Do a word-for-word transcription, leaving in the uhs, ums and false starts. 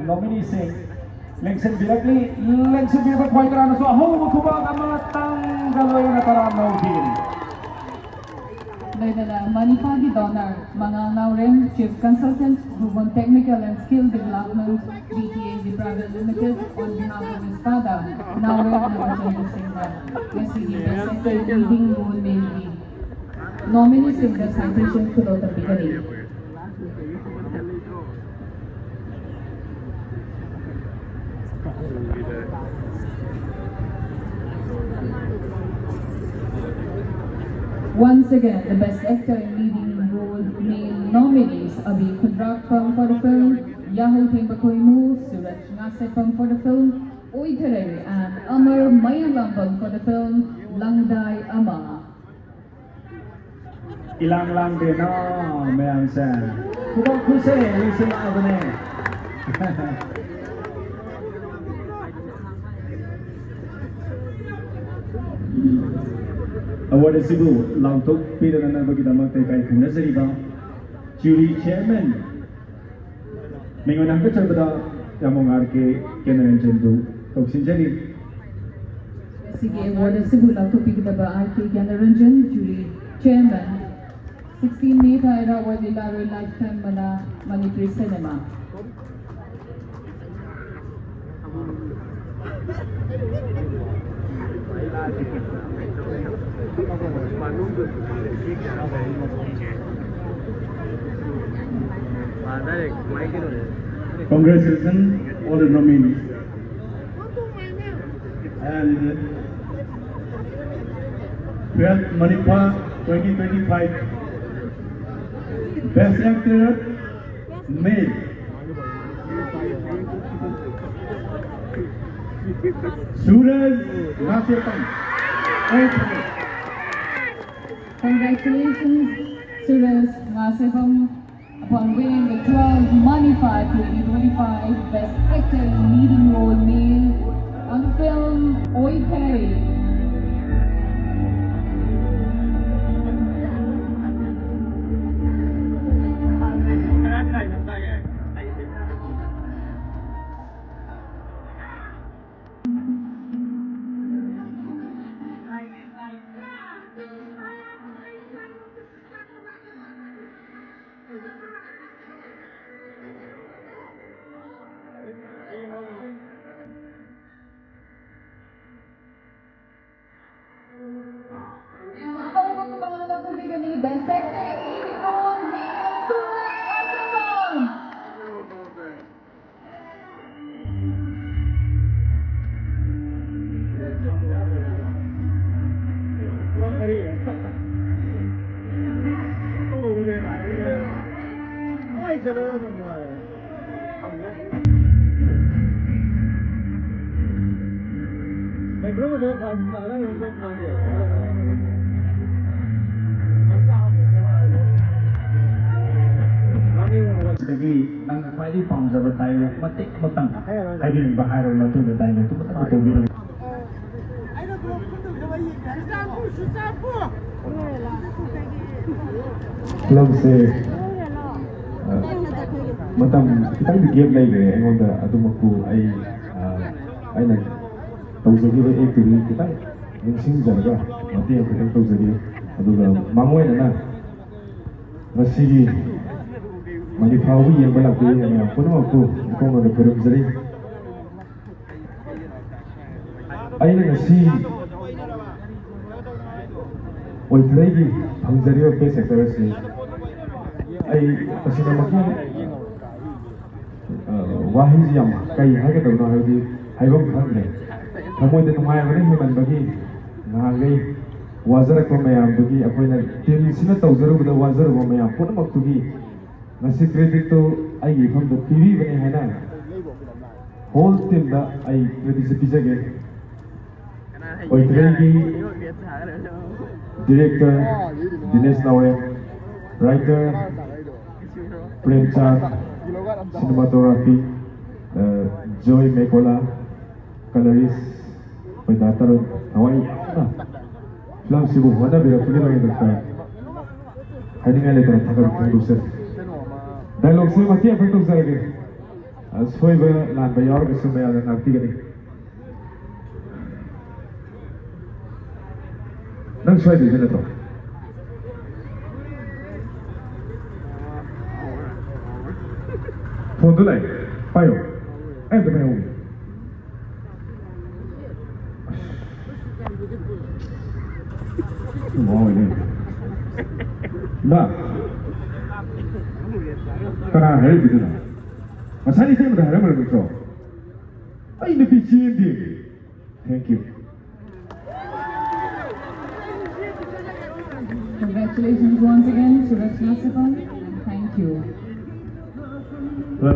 Nomineesꯤꯡ ꯂꯦꯡꯁꯤꯟꯕꯤꯔꯛꯂꯤ꯫ ꯂꯦꯡꯁꯤꯟꯕꯤꯔꯛꯄ ꯈ꯭ꯋꯥꯏ ꯀꯔꯥꯅꯁꯨ ꯑꯍꯧꯕ ꯈꯨꯕꯥꯛ ꯑꯃ ꯇꯥꯡꯒ ꯂꯣꯏꯅꯅ ꯇꯔꯥꯝꯅ ꯑꯣꯛꯄꯤꯒꯅꯤ꯫ ꯂꯣꯏꯅꯅ ꯃꯅꯤꯄꯥꯒꯤ donor ꯃꯉꯥꯜ ꯅꯥꯎꯔꯦꯝ, Chief Consultant, Bhuvan Technical and Skill Development, B T A G Private Limited, on behalf of his father, ꯅꯥꯎꯔꯦꯝ ꯅꯕꯆꯟꯗ꯭ꯔ ꯁꯤꯡꯅ ꯉꯁꯤꯒꯤ Best Actor Leading Role Maleꯒꯤ nomineeꯁꯤꯡꯗ citation ꯈꯨꯗꯣꯜ ꯇꯝꯕꯤꯒꯅꯤ꯫ Once again, the Best Actor in Leading Role Male nominees: Abhi Khudrakpam for the film Yahoo Thengbakoimu, Suraj Ngasekpam for the film Oitherei, and Amar Mayalambam for the film Langdai Ama. ꯏꯂꯥꯡ ꯂꯥꯡꯗꯦꯅ ꯃꯌꯥꯝꯁꯦ ꯈꯨꯕꯥꯛ ꯈꯨꯁꯦ ꯂꯣꯏꯁꯤꯜꯂꯛꯑꯕꯅꯦ꯫ Award ꯑꯁꯤꯕꯨ ꯂꯥꯎꯊꯣꯛꯄꯤꯗꯅꯕꯒꯤꯗꯃꯛꯇ ꯏꯀꯥꯏ ꯈꯨꯝꯅꯖꯔꯤꯕ jury chairman ꯃꯤꯉꯣꯟꯗ ꯍꯪꯒꯠꯆꯕꯗ ꯌꯥꯝꯃꯣꯡ R K ꯀꯦꯅꯔꯟꯖꯟꯕꯨ ꯀꯧꯁꯤꯟꯖꯔꯤ꯫ ꯉꯁꯤꯒꯤ award ꯑꯁꯤꯕꯨ ꯂꯥꯎꯊꯣꯛꯄꯤꯒꯗꯕ R K ꯀꯦꯅꯔꯟꯖꯟ, jury chairman, sixteen May ꯊꯥ ꯏꯔꯥꯕꯣꯠ ꯂꯤꯂꯥꯔꯣꯏ Lifetime ꯃꯅꯥ, Manipuri Cinema꯫ Congratulations, all the nominees. And twelfth Manipur twenty twenty-five Best Actor, Male, Suraj Ngasekpam. Congratulations, Suraj Ngasekpam, upon winning the twelfth Manipur twenty twenty-five Best Actor in Leading Role Male on the film Oi Pei. ꯑꯗꯒꯤ ꯅꯪꯅ ꯈ꯭ꯋꯥꯏꯗꯒꯤ ꯄꯥꯝꯖꯕ dialogue ꯃꯇꯦꯛ ꯑꯃꯇꯪ ꯍꯥꯏꯕꯤꯅꯤꯡꯕ ꯍꯥꯏꯔꯕ ꯃꯇꯨꯡꯗ ꯗꯥꯏꯂꯣꯒꯇꯨ ꯐꯖꯅ ꯇꯧꯕꯤꯔꯝꯃꯨ꯫ ꯐꯤꯂꯝꯁꯦ, ꯑ, ꯃꯇꯝ ꯈꯤꯇꯪꯗꯤ ꯒꯦꯞ ꯂꯩꯈ꯭ꯔꯦ ꯑꯩꯉꯣꯟꯗ, ꯑꯗꯨꯃꯛꯄꯨ ꯑꯩ, ꯑ, ꯑꯩꯅ ꯇꯧꯖꯈꯤꯕ ꯑꯦꯛꯇꯨꯗꯤ ꯈꯤꯇꯪ ꯅꯤꯡꯁꯤꯡꯖꯔꯒ ꯃꯇꯦꯛ ꯑꯃꯈꯛꯇꯪ ꯇꯧꯖꯒꯦ꯫ ꯑꯗꯨꯒ ꯃꯥꯡꯑꯣꯏꯅꯅ ꯉꯁꯤꯒꯤ ꯃꯅꯤꯐꯥꯎꯕ ꯌꯦꯡꯕ ꯂꯥꯛꯄꯤꯔꯤꯕ ꯃꯌꯥꯝ ꯄꯨꯝꯅꯃꯛꯄꯨ ꯏꯀꯣꯡ ꯃꯥꯏꯅ ꯈꯨꯔꯨꯝꯖꯔꯤ꯫ ꯑꯩꯅ ꯉꯁꯤ ꯑꯣꯏꯊꯔꯩꯒꯤ ꯐꯪꯖꯔꯤꯕ ꯕꯦꯁ ꯑꯦꯛꯇꯔ ꯑꯁꯤ ꯑꯩ ꯇꯁꯦꯡꯅꯃꯛꯀꯤ, ꯑ, ꯋꯥꯍꯩꯁꯤ ꯌꯥꯝ ꯀꯩ ꯍꯥꯏꯒꯗꯕꯅꯣ ꯍꯥꯏꯕꯗꯤ ꯍꯥꯏꯐꯝ ꯈꯪꯗ꯭ꯔꯦ꯫ ꯊꯃꯣꯏꯗ ꯅꯨꯡꯉꯥꯏꯕꯅ ꯍꯦꯟꯃꯟꯕꯒꯤ ꯉꯍꯥꯟꯈꯩ ꯋꯥꯖꯔꯛꯄ ꯃꯌꯥꯝꯗꯨꯒꯤ, ꯑꯩꯈꯣꯏꯅ ꯇꯤꯝꯁꯤꯅ ꯇꯧꯖꯔꯨꯕꯗ ꯋꯥꯖꯔꯨꯕ ꯃꯌꯥꯝ ꯄꯨꯝꯅꯃꯛꯇꯨꯒꯤ ꯉꯁꯤ ꯀ꯭ꯔꯦꯗꯤꯠꯇꯨ ꯑꯩꯒꯤ ꯏꯐꯝꯗ ꯄꯤꯕꯤꯕꯅꯤ ꯍꯥꯏꯅ ꯍꯣꯜ ꯇꯤꯝꯗ ꯑꯩ ꯀ꯭ꯔꯦꯗꯤꯠꯁꯦ ꯄꯤꯖꯒꯦ꯫ ꯑꯣꯏꯊꯔꯩꯒꯤ ꯗꯤꯔꯦꯛꯇꯔ ꯗꯤꯅꯦꯁ ꯅꯥꯎꯔꯦꯝ, ꯔꯥꯏꯇꯔ ꯄ꯭ꯔꯦꯝꯆꯥꯟ, ꯁꯤꯅꯦꯃꯥꯇꯣꯒ꯭ꯔꯥꯐꯤ, ꯑ, ꯖꯣꯏ ꯃꯦꯀꯣꯂꯥ, ꯀꯂꯔꯤꯁ ꯑꯩꯈꯣꯏ ꯗꯥ ꯇꯔꯨꯟ ꯊꯋꯥꯏ ꯌꯥꯎꯅ ꯐꯤꯂꯝꯁꯤꯕꯨ ꯍꯣꯠꯅꯕꯤꯔꯛꯄꯒꯤꯗꯃꯛꯇ ꯍꯥꯏꯅꯤꯡꯉꯥꯏ ꯂꯩꯇꯅ ꯊꯥꯒꯠꯄ ꯐꯣꯡꯗꯣꯛꯆꯔꯤ꯫ ꯗꯥꯏꯂꯣꯒꯁꯦ ꯃꯇꯦꯛ ꯑꯃꯈꯛ ꯇꯧꯖꯔꯒꯦ꯫ ꯑꯁꯣꯏꯕ ꯂꯥꯟꯕ ꯌꯥꯎꯔꯒꯁꯨ ꯃꯌꯥꯝꯅ ꯉꯥꯛꯄꯤꯒꯅꯤ꯫ ꯅꯪ ꯁꯣꯏꯗꯣꯏꯗꯤ ꯅꯠꯇ꯭ꯔꯣ? ꯐꯣꯟꯗꯣ ꯂꯥꯛꯑꯦ, ꯄꯥꯏꯌꯣ꯫ ꯑꯩ ꯑꯝꯇ ꯄꯥꯏꯍꯧꯒꯦ꯫ ꯑꯁ꯫ ꯉꯥꯎꯔꯦꯅꯦ꯫ ꯏꯃꯥ! ꯀꯅꯥ ꯍꯥꯏꯔꯛꯏꯗꯨꯅꯣ? ꯉꯁꯥꯏ ꯏꯇꯩꯃꯗ ꯍꯥꯏꯔꯝꯕ ꯅꯠꯇ꯭ꯔꯣ? ꯑꯩ ꯅꯨꯄꯤ ꯆꯦꯟꯗꯦ꯫ Thank you. Congratulations once again to Rachna Sipam, and thank you.